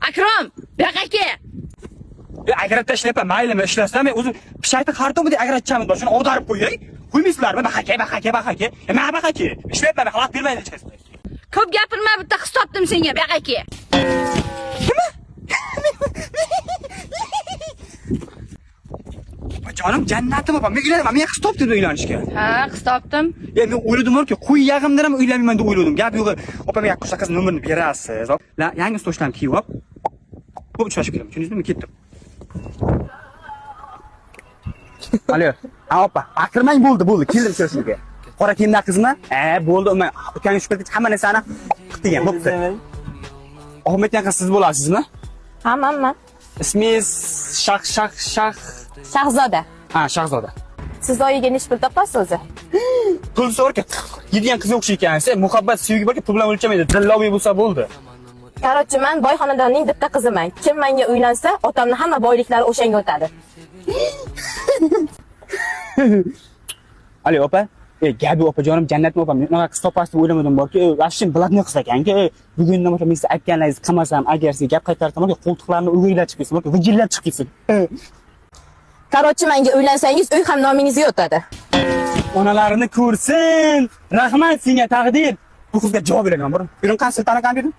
Akrom, bu yoqqa kel. Agratda ishlayapman, maylimi ishlasam, men o'zim pishayti xartomida agratchamiz bor, shuni ag'darib qo'yay. Qo'ymaysizlarmi? Bahaka, bahaka, bahaka. Men bahaka. Ishlayapman, men xalaqit bermaydi hech qaysi. Ko'p gapirma, bitta qiz topdim senga, bu yoqqa kel. Opajonim, jannatim opa, men uylanaman, men qiz topdim uylanishga. Ha, qiz topdim. Men o'yladim-ki, qo'y yag'imdan ham uylanmayman deb o'yladim. Gap yo'q. Opa, menga o'sha qiz nomerini berasiz. La, yangi stoshlarni kiyib olib, ko'p uchrashib kelaman. Tushundingizmi? Men ketdim. Alo. Ha, opa, baqirmang, bo'ldi, bo'ldi. Keldim ko'rishga. Qora kiyimda qizmi? Bo'ldi, men ukangiz shu paytgacha hamma narsani qilib degan, bo'pti. Ahmet qiz siz bo'lasizmi? Ha, manman. Ismingiz Shah Shah Shah. Shahzoda. Ha, Shahzoda. Siz oyiga nechi pul topasiz o'zi? Pul so'rka yedigan qizga o'xshaykansiz. Muhabbat, sevgi borki, pul bilan o'lchamaydi. Dilloviy bo'lsa bo'ldi. Короче, man boy xonadonning bitta qiziman. Kim menga uylansa, otamni hamma boyliklari o'shanga o'tadi. Alo opa. Gabi opajonim, jannatmi opa, men unaqa qiz topasiz deb o'ylamadim borki, вообще biladigan qiz ekanki, bugundan boshlab men siz aytganlaringizni qilmasam, agar sizga gap qaytarsam, borki, qo'ltiqlarimni o'g'irlab chiqib ketsin, borki, vijillab chiqib ketsin. Короче, menga uylansangiz, uy ham nomingizga o'tadi. Onalarini ko'rsin. Rahmat senga taqdir. Bu qizga javob beraman, bor. Yuring, qani siltani qani bering.